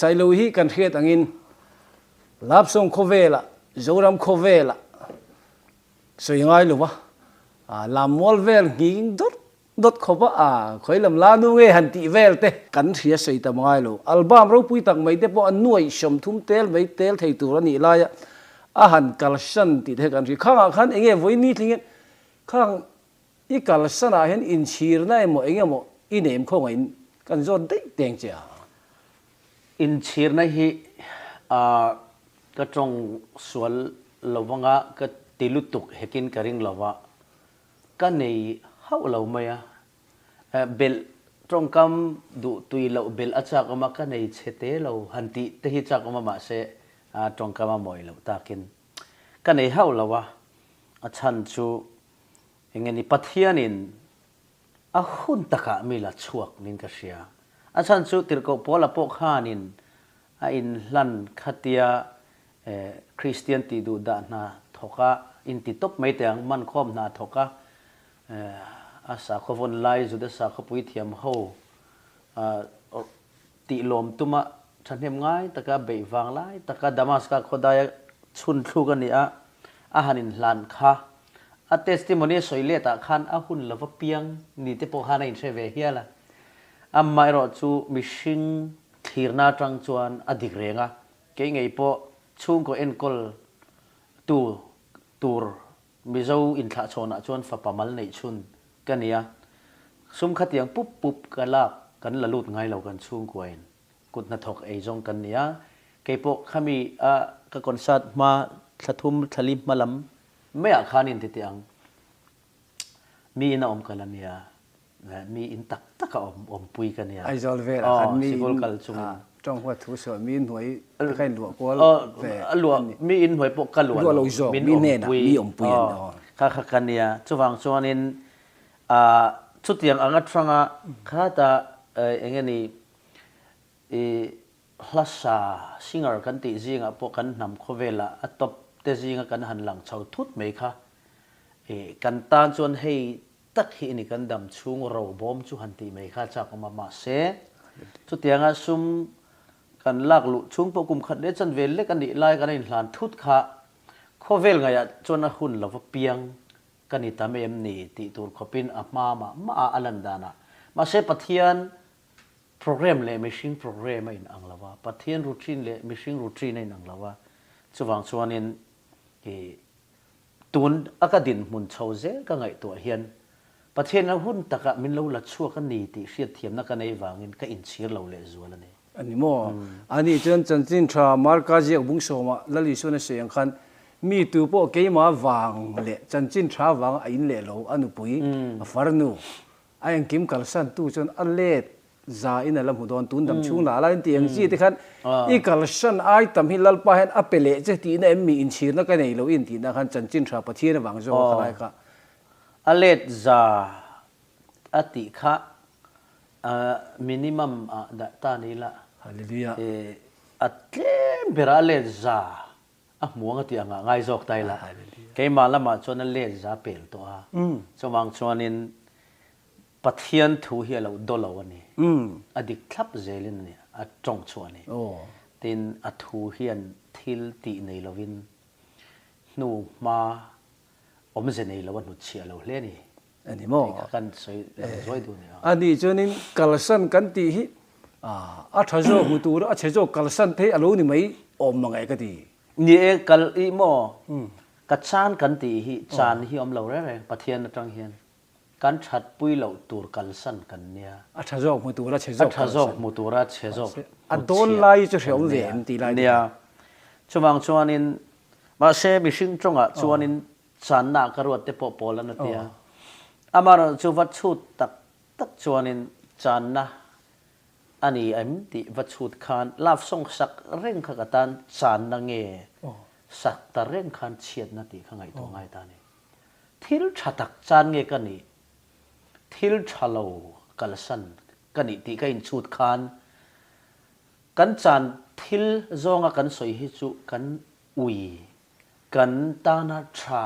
Sailo hi kan hriat angin Love song khawvelah, Zoram khawvelah sawi ngai lo va, lammual vel nghing dawt dawt khawp a, a khawi lam la nu nge han tih vel te kan hria sawi tam ngai lo. Album ropui tak mai te pawh a nuaih 30 tel mai tel thei tur a nih laia a han kalsan tih te hi kan hria. Khangah khan eng nge vawi ni thlingin khang i kalsanah hian inchhirna emaw eng emaw i nem khawngaihin kan zawt daih teng che a. Inchhirna hi ka tawng sual lovanga ka ti lutuk hekin ka ring lova, ka nei hauh lo mai a. Belh tawngkam duh tui loh belh a chak awm a, ka nei chhe te lo han tih te hi chak awm a mahse tawngkam a mawi loh takin ka nei hauh lo a, a chhan chu eng nge ni Pathianin A hun takah mi la chhuak niin ka hria. A chhan chu Tirhkoh Paula pawh khanin a inhlan khatia Kristian tih duh dah hna thawk a, inti tawp mai teh ang, mankhawm hna thawk a, a sakhaw vawn lai Juda sakhaw puithiam ho tih lawm tuma thahnem ngai taka beih vang lai taka Damaska khawdaia chhun thluk a ni a, a han inhlan kha. A testimony a sawi let ah khan a hun lova piang ni te pawh khan a inhre ve hial a. Amaherawh chu mihring thlirna atang chuan a dik reng a, kei ngei pawh chhungkaw enkawl tu tur Mizo inthlahchhawnah chuan fapa mal neih chhun ka ni a, sum khatiang pup pup ka lak kan la lut ngai lo kan chhungkuain kut hnathawk ei zawng kan ni a, keipawh khami a ka concert hma thla thum thla li hma lam maiah khan in ti teh ang mi in a awm ka la nia, mi in tak tak a awm awmpui ka nia. Aizawl velah khan mi in tawng huat thu sawi mi in hnuai te kha in luah kual ve a ni. Mi in hnuai pawh ka luah lo zawk mi hnenah mi awmpui an ni. Kha kha ka nia chuvang chuanin chutiang anga thanga khata eng nge ni i hlasa singer kan tih zingah pawh kan hnam khawvelah a top te zinga kan han lang chho thut mai kha kan tan chuan hei tak hi ni kan dam chhung ro bawm chu han tih mai kha chak awm a, mahse chutianga sum kan lak luh chhung pawh kum khat leh chanve lek a nih lai kan inhlan thut kha khawvel ngaihah chuan a hun lova piang ka ni tam em ni tih tur khawpin a hma mah mah a a lan danah mahse Pathian program leh mihring program a inang lo a, Pathian routine leh mihring routine a inang lo a, chuvang chuanin i Tun a ka dinhmun chho zel ka ngaihtuah hian Pathian a hun takah min lo la chhuak a ni tih hriatthiamna ka nei vangin ka inchhir lo lehzual a ni. A ni maw? Ani chuan chanchin tha Marka ziak bung sawmah Lal Isuan a sawi ang khan, Mi tu pawh keimah vang leh chanchin tha vanga a in leh lo, a nupui, a farnu, a engkim kalsan tu chuan a let Za in a la hmu dawn, tun dam chhung lah la in tih ang chi te khan i kalsan ai tam hi Lalpa hian a pe leh che tihna em mi inchhirna ka nei lo in tihna khan chanchin tha Pathian avang zawk a khalai kha. A let za a tih kha minimum ah dah ta ni la. Hallelujah. A tlem berah a let za a hmuang a tih angah ngai zawk ta ila. Keimah lamah chuan a let za pel tawh a. Chuvang chuanin Pathian thu hi a lo daw lo a ni. A dik thlap zelin a ni, a tawng chhuah a ni. Tin, a thu hian thil tih nei lovin hnu hma awmze nei lo a hnutchhiah lo hle a ni. A ni maw? Tih kha kan sawi lang zuai duh a ni. A nih chuanin kalsan kan tih hi a tha zawk hmu tura a chhe zawk kalsan te hi a lo ni mai awm mang e ka ti. Ni e, kal i maw? Ka chan kan tih hi chan hi awm lo reng reng Pathian atang hian. Kan that pui loh tur kalsan kan nia. A tha zawk hmu tura chhe zawk kalsan. A tha zawk hmu tura chhe zawk hmu A dawn lai chu hreawm ve em tih lai nia. Chuvang chuanin mahse mihring tawngah chuanin channa ka ruat te pawh pawl an a tia. Amaherawhchu chu va chhut tak tak chuanin channa a ni em tih va chhut khan love song sak reng kha ka tan channa nge sak ta reng khan chhiatna tih kha ngaihtuah ngai ta a ni. Thil tha tak chan nge ka nih? Thil tha lo kalsan ka nih tih ka inchhut khan kan chan thil zawnga kan sawi hi chu kan ui, kan tana tha,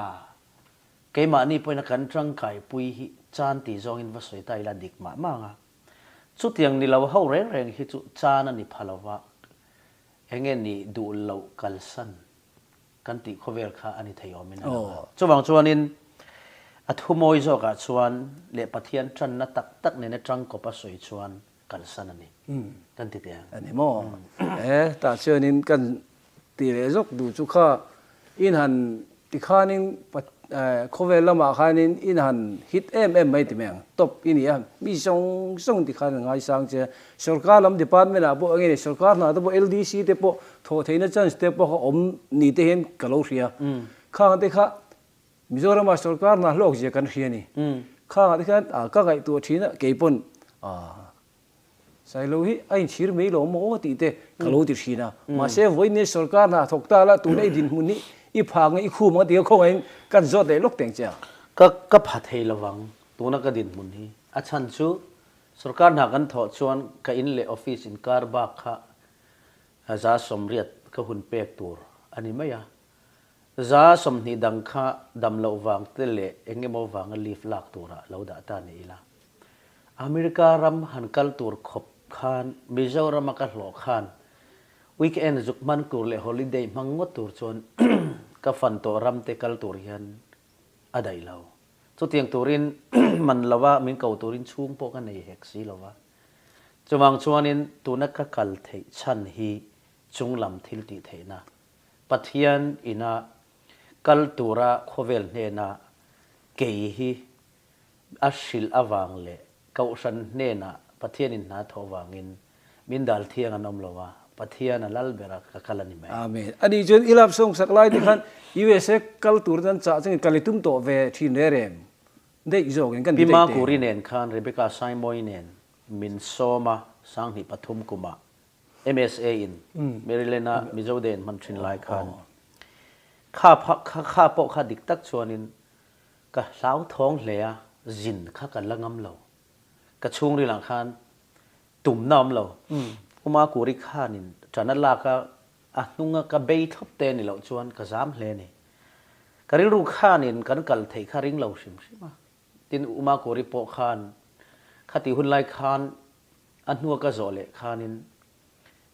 keimahni pawhin a kan tangkaipui hi chan tih zawngin va sawi ta ila dik mah mah ang a. Chutiang ni lo ho reng reng hi chu chan a ni pha lova. Enge nih duh loh kalsan kan tih khawvel kha a ni thei awmin a lang a. Chuvang chuanin a thu mawi zawkah chuan leh Pathian tanna tak tak nena tangkawp a sawi chuan kalsan a ni kan ti teh ang. A ni maw? E, tah chuanin kan tih leh zawk duh chu kha in han tikhanin khawvel lamah khanin in han hit em em mai ti mai ang. Top i ni a, mi zawng zawng tikhan an ngaisang che a. Sorkar lam department ah pawh enge ni sorkar hna te pawh LDC te pawh thawh theihna chance te pawh kha awm ni te hian ka lo hria. Khang te kha Mizoram ah sorkar hna hlawk zia kan hria ni. Khang ah te khan ka ngaihtuah thin a keipawn Sailo hi a inchhir mai lo maw tih te ka lo ti thin a. Mahse vawiin sorkar hna thawk ta la tuna i dinhmun hi i phak nge i khum ang ti kha khawngaih in kan zawt leh lawk teng che a. Ka ka pha thei lovang tuna ka dinhmun hi. A chhan chu sorkar hna kan thawh chuan ka in leh office inkar bak kha 180 ka hun pek tur a ni mai a. 20% dang kha dam loh vang te leh eng emaw vanga leave lak turah lo dah ta ni ila. America ram han kal tur khawp khan Mizoram a ka hlawh khan weekend zuk hman tur leh holiday hmang ngawt tur chuan ka fan tawh ram te kal tur hian a daih lo. Chutiang turin man lova min ko turin chhung pawh ka nei hek si lova. Chuvang chuanin tuna ka kal theih chhan hi chunglam thil tih theihna Pathian ina kal tura khawvel hnena kei hi a hrilh avang leh Kohhran hnena Pathianin hna thawh vangin min dal thiang an awm lo a, Pathian a lal ber a ka kal a ni mai. Amen. Ani chuan i lap sawng sak lai te khan USA kal tur tan chah chungin kal i tum tawh ve thin reh rem daih zawkin kan ti Pi daih te. Makuri nen khan Rebecca Saimawii nen min sawm a, 2003 kumah MSA in Maryland a Mizo Day an hman thin lai khan kha kha kha pawh kha dik tak chuanin ka hlauthawng hle a, zin kha ka la ngam lo. Ka chhungril ah khan tumna awm lo. Uma Kuri khanin ṭan a lak a, a hnunga ka bei thlawp te ni loh chuan ka zam hle a ni. Ka rilru khanin kan kal theih kha ring lo hrim hrim a. Tin, Uma Kuri pawh khan khati hun lai khan A hnua ka zawh leh khanin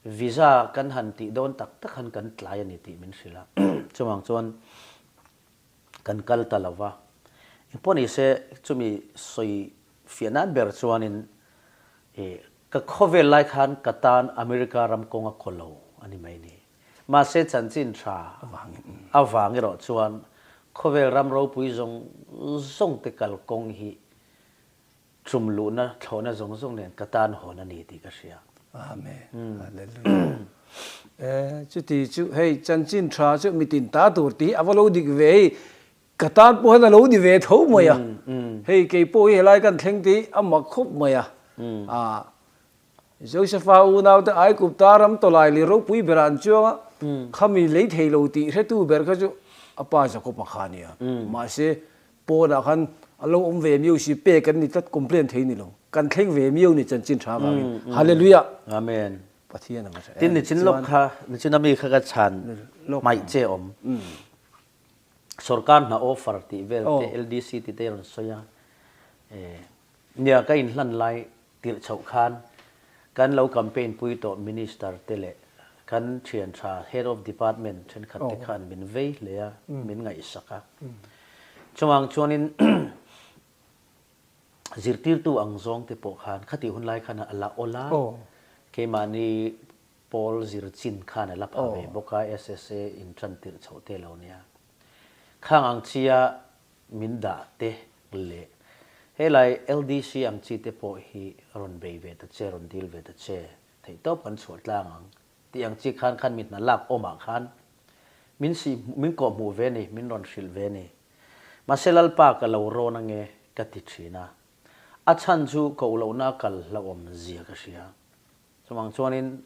visa kan han tih dawn tak tak khan kan tlai a ni tih min hrilh a, chuvang chuan kan kal ta lo va. Engpawh ni se chumi sawi fiah nan ber chuanin ih ka khawvel lai khan ka tan America ram kawng a kaw lo a ni mai ni. Mahse chanchin tha avang erawh chuan khawvel ram ropui zawng zawng te kalkawng hi Tum luhna thlawhna zawng zawng nen ka tan hawn a ni tih ka hria. Amen. Hallelujah. E, chuti chu hei chanchin tha chu mitin ta tur tih a va lo dik ve hei ka tan pawh hian a lo ni ve tho mai a. Hei kei pawh hi helai kan thleng te hi a mak khawp mai a. A Josepha unaute Aigupta ram tawlai leh ropui berah an chuang a, khami lei thei lo tih hretu ber kha chu a pa Jakob-a kha a ni a. Mahse, pawnah khan a lo awm ve miau si, pek an ni tlat, complain thei ni lo. Kan thleng ve miau ni chanchin tha avangin. Hallelujah! Amen. Pathian a va tha em. Tin, nichin lawk kha, nichin ami kha ka chhan hmaih che awm. Sorkar hna offer tih vel te, LDC tih te i rawn sawi a. Nia, ka inhlan lai tirh chhoh khan kan lo campaign pui tawh Minister te leh kan thian tha Head of Department thenkhat te khan min vei hle a, min ngaihsak a. Chuvang chuanin zirtirtu ang zawng te pawh khan khatih hun lai khan a la awl a, keimahni pawl zir chin khan a la pha ve bawk a, SSA in tan tirh chhoh te lo nia. Khang ang chia Min dah te leh helai LDC ang chi te pawh hi rawn bei ve ta che, rawn dil ve ta che, theihtawp kan chhuah tlang ang tih ang chi khan khan mi hna lak awmah khan min sih min kawh hmuh ve ni, min rawn hrilh ve ni. Mahse Lalpa ka lo rawn ange ka ti thin a, a chhan chu koh lohna kal hlauhawm zia ka hria. Chuvang chuanin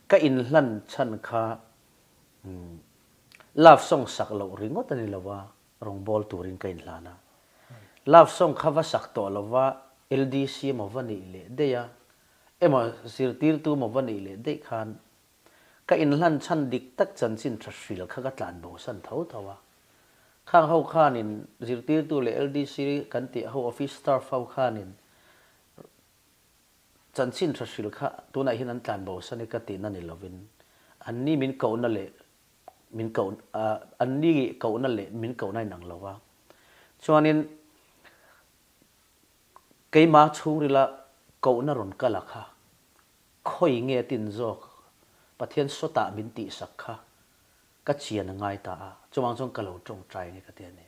ka inhlan chhan kha love song sak loh ringawt a ni lo a, Rawngbawl turin ka inhlan a. Love song kha va sak tawh lova LDC emaw va nih leh daih a, emaw zirtirtu emaw va nih leh daih khan ka inhlan chhan dik tak chanchin tha hril kha ka tlan bo san tho tho a. Khang ho khanin zirtirtu leh LDC kan tih ho office staff ho khanin Chanchin tha hril kha tunah hian an tlan bo san i ka tihna ni lovin Anni min kohna leh min koh anni kohna leh min kohna a inang lo a. Chuanin keimah chhungrila kohna rawn kal a kha khawi nge tin zawk Pathian sawtah min tihsak kha ka chian a ngai ta a, chuvang chuan ka lo tawngtai nge ka ti a ni.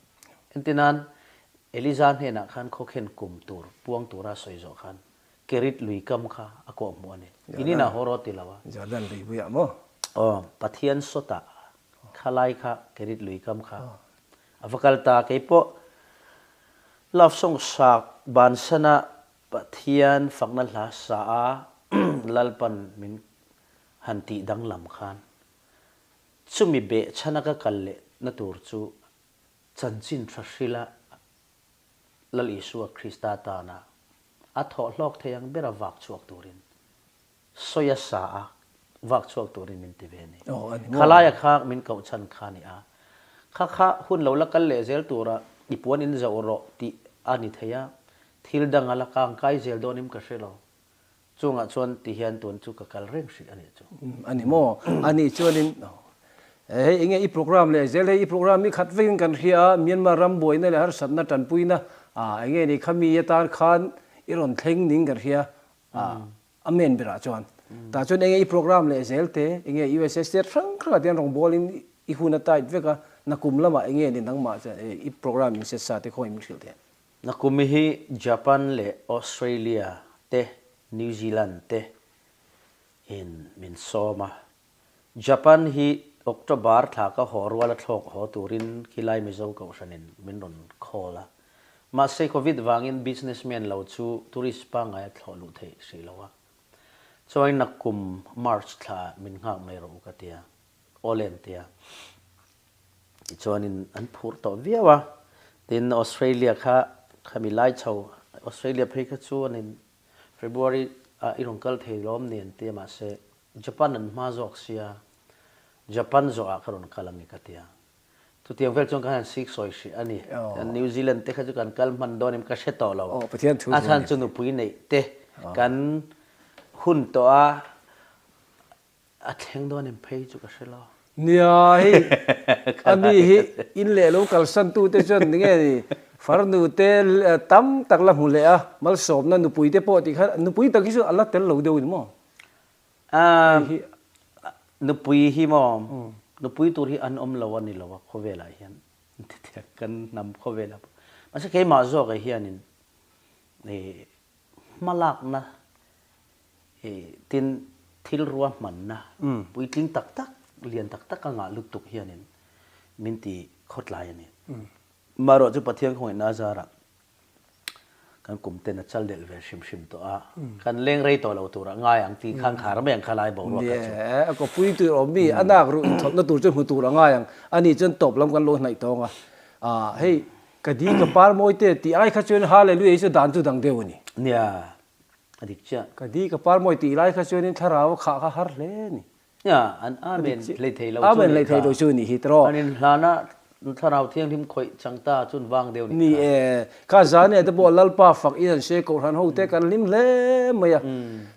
Entinan Eliza hnenah khan khawkhen kum tur puang tura sawi zawh khan Kerit lui kam kha a kawh hmuh a ni. In inah haw rawh ti lo a. Jordan lui buiah maw? Aw, Pathian sawtah kha lai kha Kerit lui kam kha a va kal ta. Kei pawh love song sak bansana Pathian fakna hla sa a Lalpan min han tih danglam khan chumi behchhana ka kal leh na tur chu chanchin tha hrila Lal Isua Krista tana a thawh hlawk thei ang bera vak chhuak turin sawi a sa a, vak chhuak turin min ti ve a ni. Khalaia kha min koh chhan kha a ni a, kha kha hun lo la kal leh zel tura i puan in zoh rawh tih a ni thei a, thil danga la kangkai zel dawnin ka hre lo. Chungah chuan ti hian tun chu ka kal reng hrih a nih chu. A ni maw? A nih chuanin hei enge i program leh zel hei i program hi khat vekin kan hria a, Myanmar ram buaina leh harsatna tanpuina enge ni khami atan khan i rawn thleng ning kan hria a, Amen berah chuan. Tah chuan enge i program leh zel te enge USA state hrang hrangah te hian rawngbawlin i hun a tight vek a, nakum lamah enge ni nangmah chuan i program in set sa te khaw in hrilh thei. Nakumi hi Japan leh Australia te New Zealand te in min sawm a. Japan hi October thla ka haw rual a thlawk haw turin khilai Mizo kohhranin min rawn call a. Mahse Covid vangin businessman lo chu tourist pangngai a thlawh luh theih hrih lo a. Chuan nakum March thla min nghak mai rawh u ka tia. Awle an tia. Tichuanin an phur tawh viau a, tin Australia kha khami lai chho, Australia phei kha chuanin February ah i rawn kal thei lawm ni an ti a, mahse Japan an hma zawk sia, Japan zawh ah ka rawn kal ang i ka ti a. Chutiang vel chuan ka han sik sawi hrih a ni. New Zealand te kha chu kan kal hman dawn em ka hre tawh lo. A chhan chu nupui neih te kan hun tawh a, A thleng dawn em phei chu ka hre lo. Nia hei a mi hi in leh lo kalsan tu te chuan nge ni farnu te tam tak la hmu leh a malsawmna nupui te pawh tih kha nupui tak hi chu a la tel lo deuh ni maw? Hei hi nupui hi maw nupui tur hi an awm lo a ni lo a khawvelah hian kan hnam khawvelah pawh mahse keimah zawkah hianin hmalakna Tin, thil ruahmanna puitling tak tak, lian tak tak a ngah lutuk hianin min ti khawtlai a ni. Marawh chu Pathian khawngaihna azarah kan kum ten a chal delh ve hrim hrim tawh a, kan leng rei tawh lo turah ngai ang tih khan khar mai ang kha lai boruak kha chu. Nia, a kawpui tur awm mi, a nak ruh inthawlhna tur chu hmu tur a ngai ang. Ani chuan tawp lam kan lo hnaih tawng a. Hei, ka di ka par mawi te tih ai kha chuan Hallelujah hi chu dan chu dang deuh a ni. Nia, A dik chiah. Ka di ka par mawi tih lai kha chuanin thlarau a khah kha har hle a ni. Nia, an Amen hlei thei lo chu Amen hlei thei lo chu ni hi tiraw. An inhlana thlarau thianghlim khawih chang ta chun vang deuh ni kha. Ni e, kha zan e te pawh Lalpa fak in an hre kohhran ho te kan hlim hle mai a.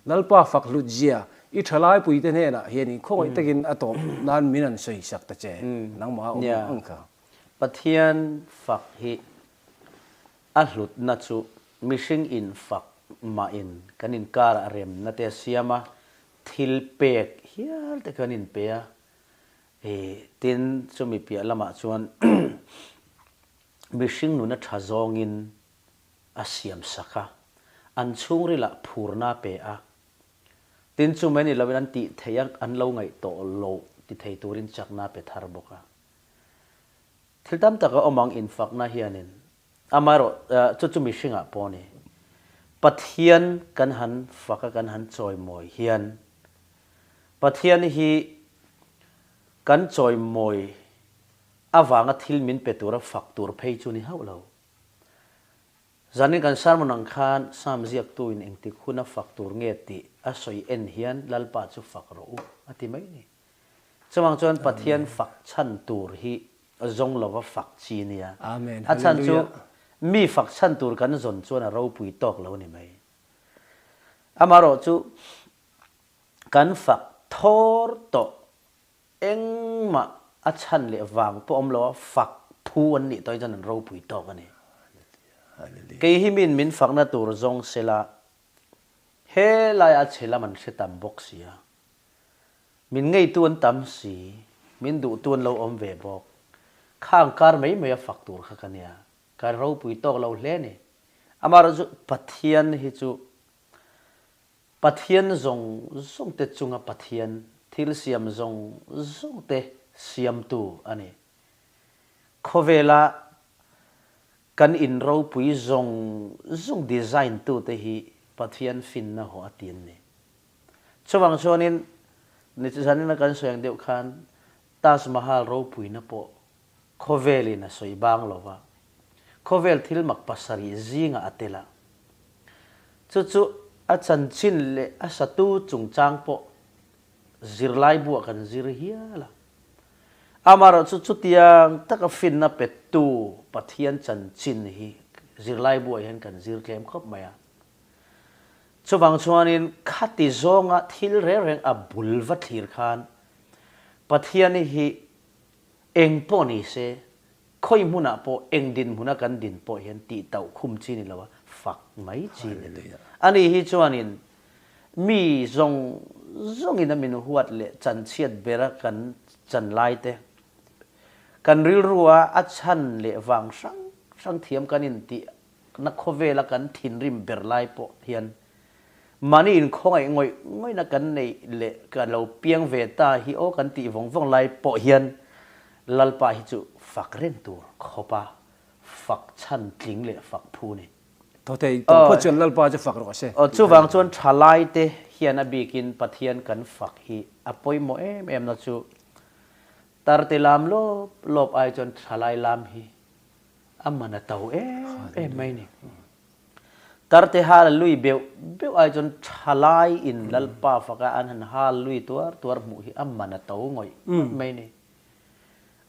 Lalpa fak hlut zia i thalai pui te hnenah hianin khawngaih takin a tawp nan min an sawi sak ta che nangmah a awm ang kha. Pathian fak hi A hlutna chu mihring infak mahin kan inkarah remna te a siam a, thil pek hial te kan inpe a, tin chumi piah lamah chuan mihring nuna tha zawngin a siam sak a, an chhungrilah phurna a pe a, tin chumi a ni loin an tih theih a an lo ngaih tawh loh ti thei turin chakna a pe thar bawk a. Thil tam tak a awm ang infakna hianin amaherawh chu chu mihringah pawh a ni. Pathian kan han fak a kan han chawimawi hian Pathian hi kan chawimawi avanga thil min pe tura fak tur phei chu ni hauh lo. Zanin kan sermon ang khan Psalm ziaktuin engtik huna fak tur nge tih a sawi en hian Lalpa chu fak rawh u a ti mai ni. Chuvang chuan Pathian fak chhan tur hi zawng lova fak chi nia. Amen. A chhan chu mi fak chhan tur kan zawn chuan a ropui tawk lo ni mai. Amaherawh chu kan fak thawr tawh. Engmah a chhan leh vang pawh awm lo a, fak phu an nih tawh hi chuan an ropui tawk a ni. Kei hi min min fakna tur zawng sela he laia a chhe lam an hre tam bawk si a, min ngeitu an tam si, min duhtu an lo awm ve bawk. Khang kar mai mai a fak tur kha ka nia, ka ropui tawk lo hle a ni. Amaherawhchu Pathian hi chu Pathian zawng zawng te chunga Pathian thil siam zawng zawng te siamtu a ni. Khawvela kan in ropui zawng zawng design tu te hi Pathian finna haw a ti an ni. Chuvang chuanin nichizanin a kan sawi ang deuh khan Taj Mahal ropuina pawh khawvelin a sawi bang lo va, khawvel thil mak pasarih zingah a tel a. Chu chu a chanchin leh a satu chungchang pawh zirlai buah kan zir hial a. Amaherawh chu chutiang taka finna pettu Pathian chanchin hi zirlai buah hian kan zir tlem khawp mai a. Chuvang chuanin khati zawnga thil reng reng a bul va thlir khan Pathian hi Eng pawh ni se, khawi hmunah pawh eng dinhmuna kan din pawh hian tih tauh khum chi ni lo a, fak mai chi ni lo. Ani hi chuanin mi zawng zawngin a min huat leh chanchhiat bera kan chan lai te, kan rilrua a chhan leh vang hrang hrang thiam kan intih na khawvela kan thinrim ber lai pawh hian mahni inkhawngaih ngawih ngawihna kan neih leh ka lo piang ve ta hi aw kan tih vawng vawng lai pawh hian Lalpa hi chu fak reng tur khawpa fak chhan tling leh fak phu ni. Thawthei tawh phawt chuan Lalpa chu fak rawh se. Aw chuvang chuan thalai te hian a bikin Pathian kan fak hi a pawimawh em em na chu tarte lam lawp lawp ai chuan thalai lam hi A man a to em em mai ni. Tarte hal a lui beuh beuh ai chuan thalai in Lalpa faka an han hal lui tuar tuar hmuh hi a man a to ngawih ngawih mai ni.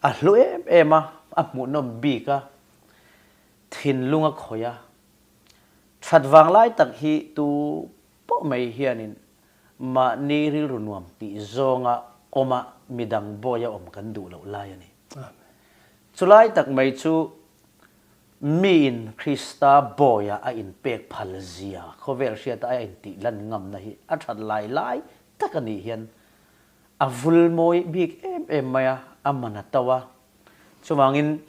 A hlu em em a, a hmuhnawm bik a, thinlung a khawih a. That vang lai tak hi tu pawh mai hianin mahni rilru nuam tih zawnga awma midang bawi a awm kan duh loh lai a ni. Chulai tak mai chu miin Krista bawia a inpek phal zia khawvel hriata a intih lan ngamna hi a that lai lai tak a nih hian a vul mawi bik em em mai a, a man a to a. Chuvangin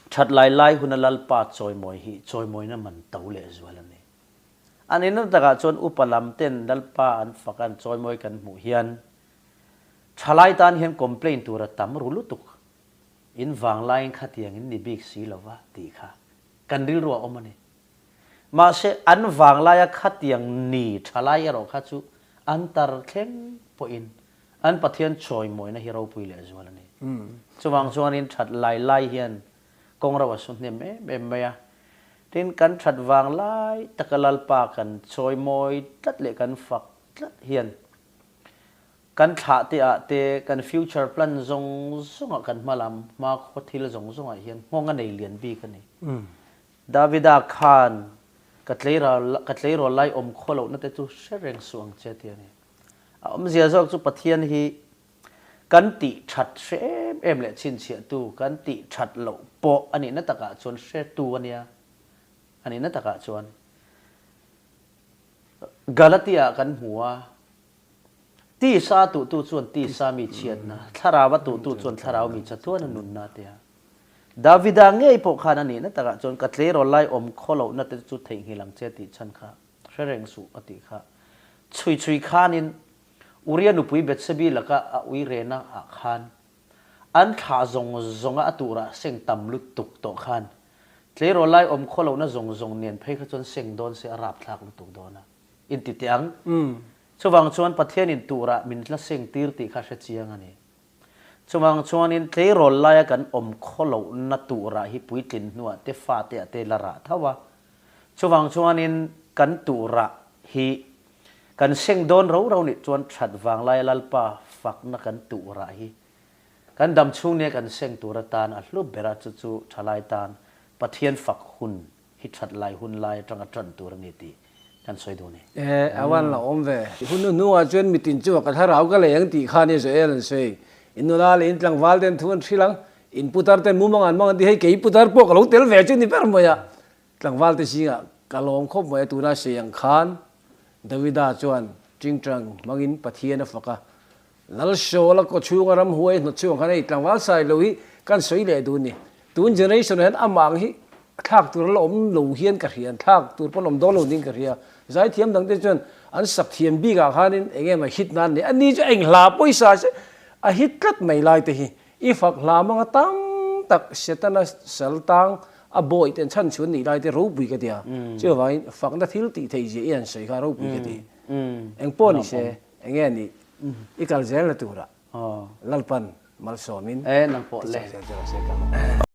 that lai lai huna Lalpa chawimawi hi chawimawina man to lehzual a ni. An inna takah chuan upa lam ten Lalpa an fak an chawimawi kan hmuh hian Thalai tan hian complain tur a tam ru lutuk, in vanglaiin khatiang in ni bik si lova tih kha kan rilru a awm a ni. Mahse an vanglaia khatiang ni thalai erawh kha chu an tar thleng pawhin an Pathian chawimawina hi ropui lehzual a ni. Chuvang chuanin that lai lai hian kawng ro a su hnem em em mai a. Tin, kan that vanglai taka Lalpa kan chawimawi tlat leh kan fak tlat hian Kan thlah te ah te, kan future plan zawng zawng ah kan hma lam hma khaw thil zawng zawng ah hian nghawng a nei lian bik a ni. Davida khan ka tleirawl ka tleirawl lai awm khaw loh na te chu hre reng suh ang che ti a ni. A awmzia zawk chu Pathian hi kan tih that hre em em leh chhinchhiah tu, kan tih that loh pawh a nihna takah chuan hre tu a nia, a nihna takah chuan Galatia ah kan hmu a, Tisa a tuhtu chuan tisa mi chhiatna, thlarau a tuhtu chuan thlarau mi chatuan a nunna a ti a. Davida ngei pawh khan a nihna takah chuan ka tleirawl lai awm khaw lohna te chu theihnghilh ang che tih chhan kha hre reng suh a tih kha. Chhui chhui khanin Uria nupui Bethsebi laka a ui rena ah khan an thlah zawng zawnga a turah seng tam lutuk tawh khan tleirawl lai awm khaw lohna zawng zawng nen phei kha chuan seng dawn se a rapthlak lutuk dawn a inti teh ang. Chuvang chuan Pathianin turah min tla seng tir tih kha hre chiang a ni. Chuvang chuanin tleirawl laia kan awm khaw lohna turah hi puitlin hnuah te fate ah te la rah tho a. Chuvang chuanin kan turah hi kan seng dawn ro ro nih chuan that vang laia Lalpa fakna kan turah hi kan dam chhung nia kan seng tur atan a hlu ber a, chu chu thalai tan Pathian fak hun hi that lai hun lai atanga tan tur a ni tih. Kan sawi duh ni. E, a van la awm ve. Hun hnu hnuah chuan mitin chu a ka thlarau ka lei ang tih kha nia Joel an sawi. In nula leh in tlangval ten thu an hrilh ang, in putar ten mumang an mang an ti hei kei putar pawh ka lo tel ve chu ni ber mai a. Tlangval te zingah ka lawm khawp mai a tuna sawi ang khan Davida chuan tingtang hmangin Pathian a fak a. Lalsawla kaw chhunga ramhuai hnawt chhuang khan hei tlangval sai lo hi kan sawi leh dun ni. Tun generation ah hian amah ang hi thlak tur a la awm lo hian ka hria, an thlak tur pawn awm dawn lo ding ka hria. Zaithiam dang te chuan an sak thiam bik ah khanin eng emaw hit nan nei, ani chu eng hla pawisa se a hit tlat mai lai te hi. I fak hla manga tam tak Setana sal tang a bawi ten chhan chhun nih lai te ropui ka tia. Chuvangin fakna thil tih theih zia i han sawi kha ropui ka ti. Engpawh ni se. Enge a nih? I kal zel na turah Lalpan malsawmin ti chak zel che rawh se ka.